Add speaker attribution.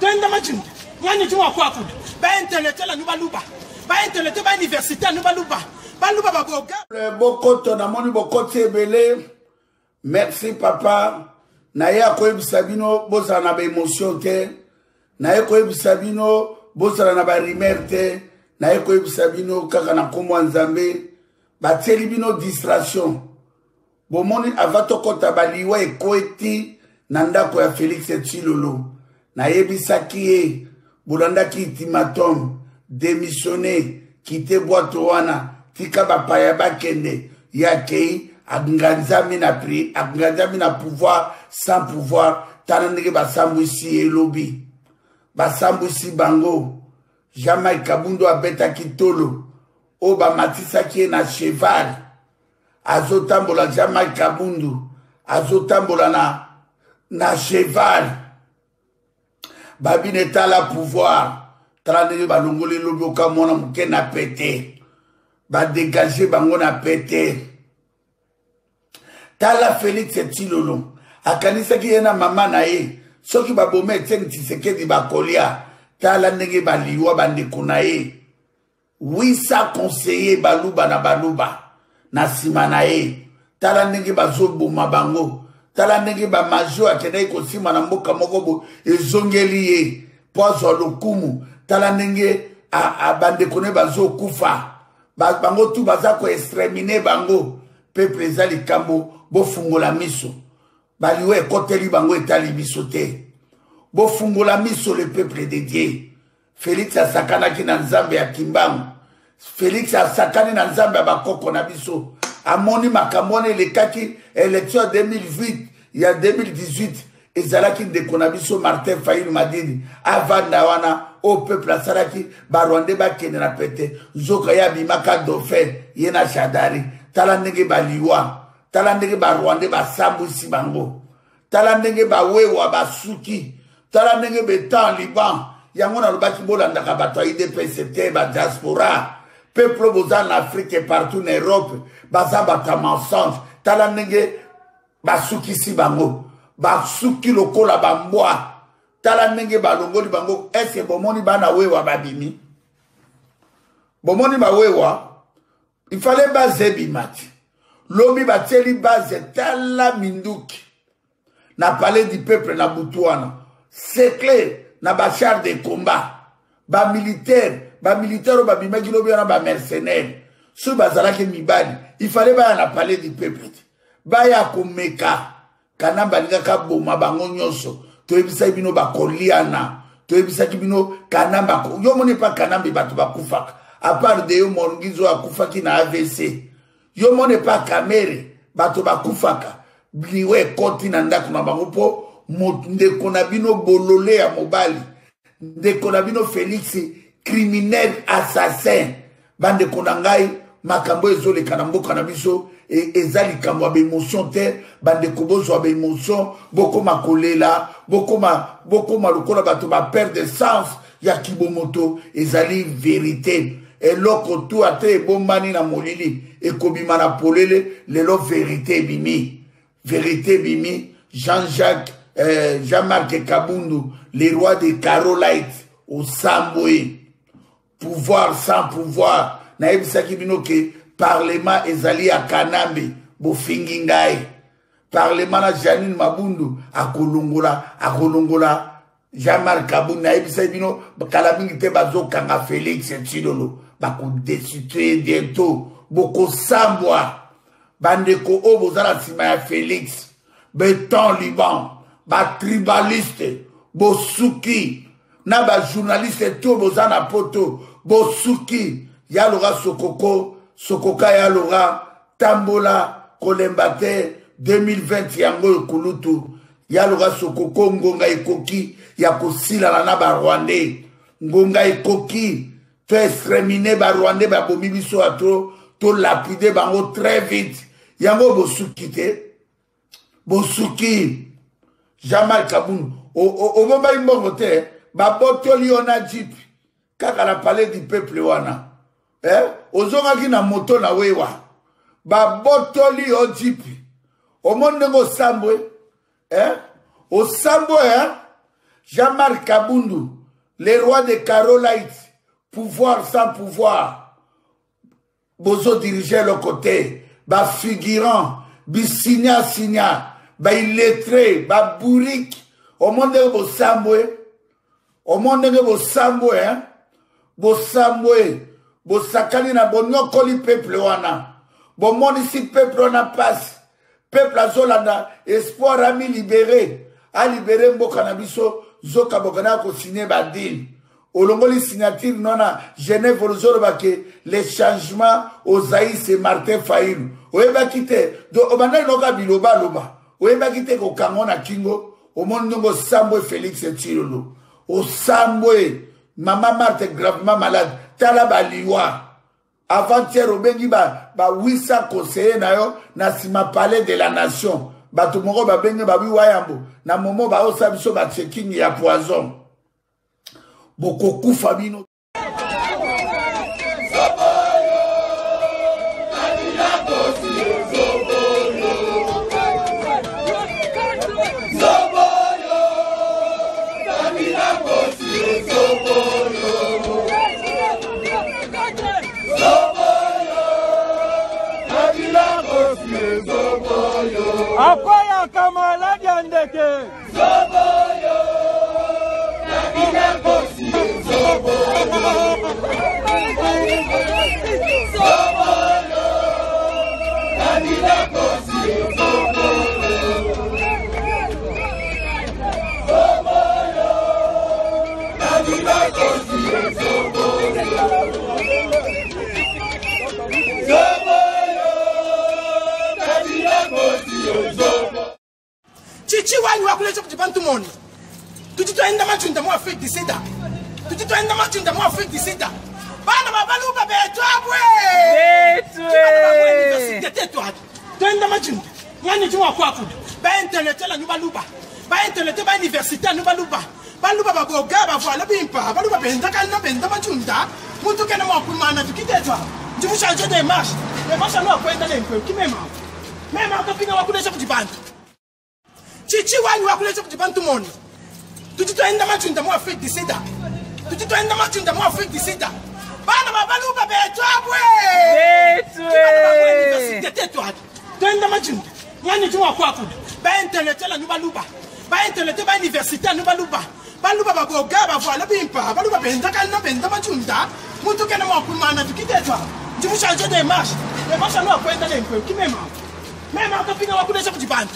Speaker 1: Twenda majinda nyani ti wakwakula baintellectuel anu baluba baintellectuel bauniversité anu baluba baluba baboga
Speaker 2: bokoto namoni bokoti ebele. Merci papa. Naye akoyebisa bino bozala na baémotion te, naye koyebisa bino bozala na barumeur te, naye koyebisa bino kaka na nkombo ya Nzambe. Batieli bino distraction. Bomoni ava tokɔta baliwa ekweti na ndako ya Félix Tshilolo. Nayebisaki ye, bolandaki ultimatum, démissionner, quitter boîte wana, tika bapaya bakende. Ye akei, anganzami na pri, anganzami na pouvoir sans pouvoir. Tala ndenge basambwisi ye lobi, basambwisi bango. Jean-Marc Kabundu abetaki tolo oyo bamatisaki ye na cheval, azotambola. Jean-Marc Kabundu azotambola na cheval. Babine tala pouvoir, tala ndenge balongoli lobi oka mwana moke na pete, badégage bango na pete. Tala Félix Tshilolo akanisaki ye na mama na ye soki baboma Etienne Tshisekedi bakolia. Tala ndenge baliwa bandeko na ye, 800 conseiller baluba na baluba na nsima na ye. Tala ndenge bazoboma bango, tala ndenge bamajor akendaki kosima na mboka moko bo ezongeli ye mpo azwa lokumu. Tala ndenge bandeko ne bazokufa, bango tu baza koexterminer bango. Peuple, eza likambo, bofungola miso. Baliwa ekoteli bango, etali biso te. Bofungola miso, le peuple de Dieu. Félix asakanaki na Nzambe ya Kimbangu, Félix asakani na Nzambe ya bakoko na biso. Amoni makambo wana elekaki élection ya 2008, ya 2018 ezalaki ndeko na biso Martin Fayulu Madidi avanda wana oyo peuple asalaki barwandais bakende na pete, nzoka ye abimaka dauphin, ye na Shadari. Tala ndenge baliwa, tala ndenge barwandais basambwisi bango, tala ndenge bawewa basuki, tala ndenge betan Liban. Yango nalobaki bolandaka bato ya UDPS te, badiaspora, peuple boza na Afrique, partout na Europe, baza bato ya mensonge. Tala ndenge basukisi bango, basuki lokola bambwa. Tala ndenge balongoli bango. Ese bomoni bana wewa babimi, bomoni bawewa, ifale base ebima ti lobi batieli base. Tala minduki na palais du peuple na butu wana, c'est clair, na bachar de combat, bamilitaire, bamilitaire oyo babimaki lobi wana, bamercenaire. Soki bazalaki mibali, ifale baya na palais du peuple te, baya komeka. Kana balingaka boma bango nyonso. Toyebisaki bino bakoliana, toyebisaki bino Kanambe. Yo moni epa Kanambe bato bakufaka, à part de yo Morngizo akufaki na AVC. Yo moni epa Kamere bato bakufaka, liwa ekoti na ndako na bango mpo ndeko na bino bolole ya mobali, ndeko na bino Félix, criminel assassin. Bandeko na ngai, makambo ezoleka na mboka na biso eza likambo ya baémotion te. Bandeko, bozwa baémotion, bokoma kolela, bokoma lokola bato baperdre sens ya kibomoto. Ezali vérité. Eloko tu ate ebombani na molili ekobima na polele. Lelo vérité ebimi, vérité ebimi. Jean-Jacques, Jean-Marc Kabundu, le roi de Carolite, osambwe, pouvoir sans pouvoir. Nayebisaki bino ke parlement ezali ya Kanambe, bofingi ngai. Parlement na Janine Mabundu akolongola, akolongola Jean-Marc Kabundu. Nayebisaki bino kala mingi te bazokanga Félix Tshilolo, bakodestitue bientôt, bokosambwa. Bandeko oyo boza na nsima ya Félix, beton Liban, batribaliste, bosuki. Na bajournaliste to boza na poto, bosuki. Ya loka sokoko sokoka, ya loka tambola kolemba te. 2020 yango ekulutu ya loka sokoko. Ngonga ekoki ya kosilana na barwandais, ngonga ekoki to exterminer barwandais. Babomi biso ya to tolapider bango très vite. Yango bosuki te, bosuki. Jean-Marc Kabundu, obombaki mbongo te, babotoli yo na jeep kaka na palais du peuple wana, eh? Ozongaki na moto na wewa, babotoli yo jeep. Omoni ndenge osambwe. Eh? Osambwe hein? Jean-Marc Kabundu, le roi de Carolite, pouvoir sans pouvoir. Bozo diriger le côté, ba figurant, bisinya sinya, ba illettré, ba bourrique. Au monde bosambwe. Au monde bosambwe hein? Bosambwe, bosakani na bonyokoli peuple wana. Bomonisi peuple wana passe. Peuple azolanda espoir ami libéré, a libéré mboka na biso zoka bokana ko signer ba deal. Olongoli signature nona Genève ozoloba ke les changements aux c'est Martin Fayulu. Oyebaki te do obandaki noka biloba loba. Oyebaki te kokango na kingo omoni ndongo sambwe Félix Tshilolo. Osambwe Mama Marthe gravement malade. Tala baliwa. Avant-hier obengi ba 800 conseillers na yo na sima palais de la nation. Bato moko babengi ba wayambo na momo ba osa biso ba checking ya poison. Bokokufa bino.
Speaker 3: Akwayaka maladi ya ndeke.
Speaker 4: Zoboyo, Kabila Kosi, Zoboyo. Zoboyo, Kabila Kosi, Zoboyo. Zoboyo, Kabila Kosi, Zoboyo. Zoboyo, Kabila Kosi, Zoboyo.
Speaker 1: Chichi wanyu wakulecha kuti bantu moni. Tuti toenda machunda mu Afrique du Sud. Tuti toenda machunda mu Afrique du Sud. Bana babaluba betu abwe.
Speaker 3: Betu.
Speaker 1: Toenda machunda. Nyani chwa kwa ku. Ba intellectuel nu baluba. Ba intellectuel ba université nu baluba. Baluba baboga ba voila bimpa. Baluba benda kana benda machunda. Muntu kana mwa kumana tukitetwa. Ndimu changer de marche. De marche no akwenda lempe. Kimema. Mema akapinga wakulecha kuti bantu. Chichi wanyu wakulecha kuti bantu moni. Tuti toenda machunda mu Afrique du Sud. Tuti toenda machunda mu Afrique du Sud. Bana babaluba betu abwe.
Speaker 3: Betu.
Speaker 1: Toenda machunda. Nyani chwa kwa ku. Ba intellectuel nu baluba. Ba intellectuel ba université nu baluba. Baluba baboga ba voila bimpa. Baluba benda kana benda machunda. Muntu kana mwa kumana tukitetwa. Ndimu changer de marche. De marche no akwenda lempe. Kimema. Mema akapinga wakulecha kuti bantu.